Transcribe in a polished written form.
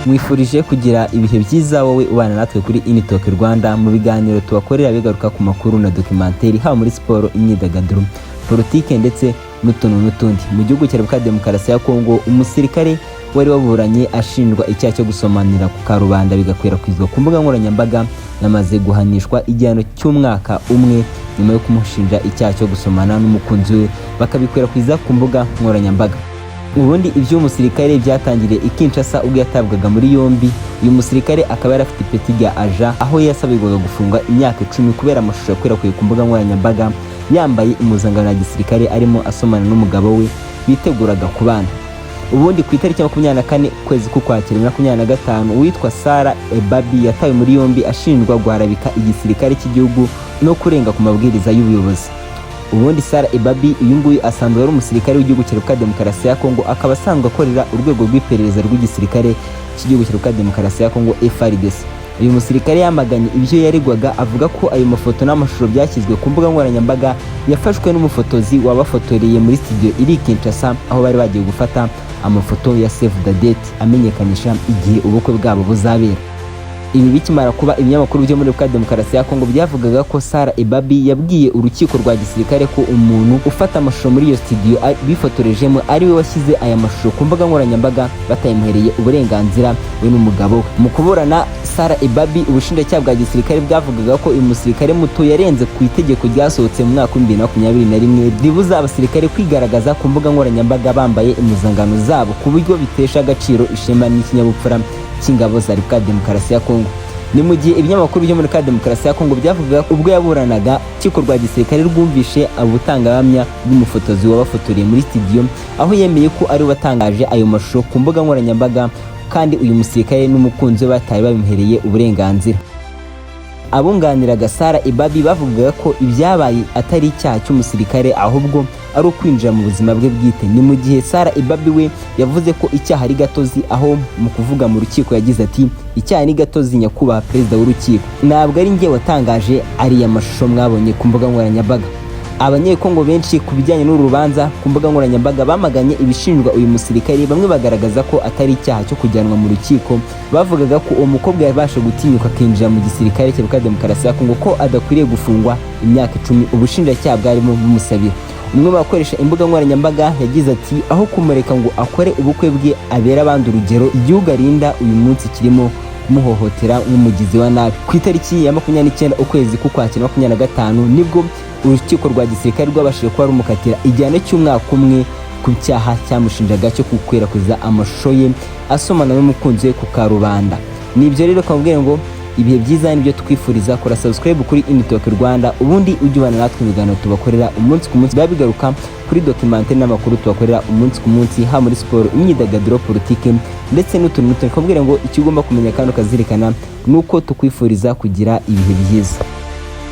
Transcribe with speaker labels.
Speaker 1: Mwifurije kugira ibihe byiza wowe ubana natwe kuri Initoke Rwanda mu biganiro tubakorera bigaruka ku makuru na documentary, haba muri siporo, imyidagaduro, politike ndetse n'utuntu n'utundi. Mu gihugu cya Repubulika ya Demokarasi ya Kongo, umusirikare wari waburanye ashinjwa icyaha cyo gusomanira ku karubanda bigakwirakwizwa ku mbuga nkoranyambaga yamaze guhanishwa igihano cy'umwaka umwe nyuma yo kumushinja icyaha cyo gusomana n'umukunzi we bakabikwirakwiza ku mbuga nkoranyambaga. Ubundi iby'uyu musirikare byatangiriye i Kinshasa ubwo yatabwaga muri yombi. Uyu musirikare akaba yari afite ipeti rya aja, aho yasabirwaga gufungwa imyaka 10 kubera amashusho yakwirakwiye ku mbuga nkoranyambaga yambaye impuzankano ya gisirikare arimo asomana n'umugabo we biteguraga kubana. Ubundi ku itariki ya 24 ukwezi k'Ukwakira 2025, uwitwa Sara Ebabi yatawe muri yombi ashinjwa guharabika igisirikare cy'igihugu no kurenga ku mabwiriza y'ubuyobozi. Ubundi Sara Ebabi uyu nguyu asanzwe ari umusirikare w'igihugu cya Repubulika ya Demokarasi ya Kongo, akaba asanzwe akorera urwego rw'iperereza rw'igisirikare cy'igihugu cya Repubulika ya Demokarasi ya Kongo, FARDC. Uyu musirikare yamaganye ibyo yaregwaga, avuga ko ayo mafoto n'amashusho byashyizwe ku mbuga nkoranyambaga yafashwe n'umufotozi wabafotoreye muri studio iri i Kinshasa, aho bari bagiye gufata amafoto ya save the date amenyekanisha igihe ubukwe bwabo buzabera. Ibi bikimara kuba, ibinyamakuru byo muri Repubulika ya Demokarasi ya Kongo byavugaga ko Sara Ebabi yabwiye urukiko rwa gisirikare ko umuntu ufata amashusho muri iyo studio bifotorejemo ari we washyize aya mashusho ku mbuga nkoranyambaga batayimuhereye uburenganzira we n'umugabo we. Mu kuburana Sara Ebabi, ubushinjacyaha bwa gisirikare bwavugaga ko uyu musirikare muto yarenze ku itegeko ryasohotse mu mwaka wa 2021 ribuza abasirikare kwigaragaza ku mbuga nkoranyambaga bambaye impuzankano zabo ku buryo bitesha agaciro ishema n'ikinyabupfura cy'ingabo za Repubulika ya Demokarasi ya Kongo. Ni mu gihe ibinyamakuru byo muri Repubulika ya Demokarasi ya Kongo byavugaga ubwo yaburanaga, urukiko rwa gisirikare rwumvishe ubutangabuhamya bw'umufotozi wabafotoreye muri studio, aho yemeye ko ari we watangaje ayo mashusho ku mbuga nkoranyambaga kandi uyu musirikare n'umukunzi we batari babimuhereye uburenganzira. Abunganiraga Sara Ibabi bavugaga ko ibyabaye atari icyaha cy'umusirikare, ahubwo ari ukwinjira mu buzima bwe bwite. Ni mu gihe Sara Ibabi we yavuze ko icyaha ari gatozi, aho mu kuvuga mu rukiko yagize ati: "Icyaha ni gatozi, nyakubahwa perezida w'urukiko. Ntabwo ari njye watangaje ariya mashusho mwabonye ku mbuga nkoranyambaga." Abanyekongo benshi ku bijyanye n'uru rubanza ku mbuga nkoranyambaga bamaganye ibishinjwa uyu musirikare, bamwe bagaragaza ko atari icyaha cyo kujyanwa mu rukiko. Bavugaga ko uwo mukobwa yabasha gutinyuka akinjira mu gisirikare cya Repubulika ya Demokarasi ya Kongo, ko adakwiriye gufungwa imyaka 10 ubushinjacyaha bwarimo bumusabira. Umwe mu bakoresha imbuga nkoranyambaga yagize ati: "Aho kumureka ngo akore ubukwe bwe abere abandi urugero, igihugu arinda uyu munsi kirimo kumuhohotera nk'umugizi wa nabi." Ku itariki ya 29 ukwezi k'Ukwakira 25 nibwo urukiko rwa gisirikare rwabashije kuba rumukatira igihano cy'umwaka umwe ku cyaha cyamushinjaga cyo gukwirakwiza amashusho ye asomana n'umukunzi we ku karubanda. Nibyo rero, kamubwire ngo ibihe byiza nibyo twifuriza. Kora subscribe kuri Initoke Rwanda, ubundi ujye ubana natwe mu biganiro tubakorera umunsi ku munsi biba bigaruka kuri documentary n'amakuru tubakorera umunsi ku munsi, haba muri siporo, imyidagaduro, politike ndetse n'utuntu n'utundi. Kamubwire ngo icyo ugomba kumenya kandi ukazirikana ni uko tukwifuriza kugira ibihe byiza.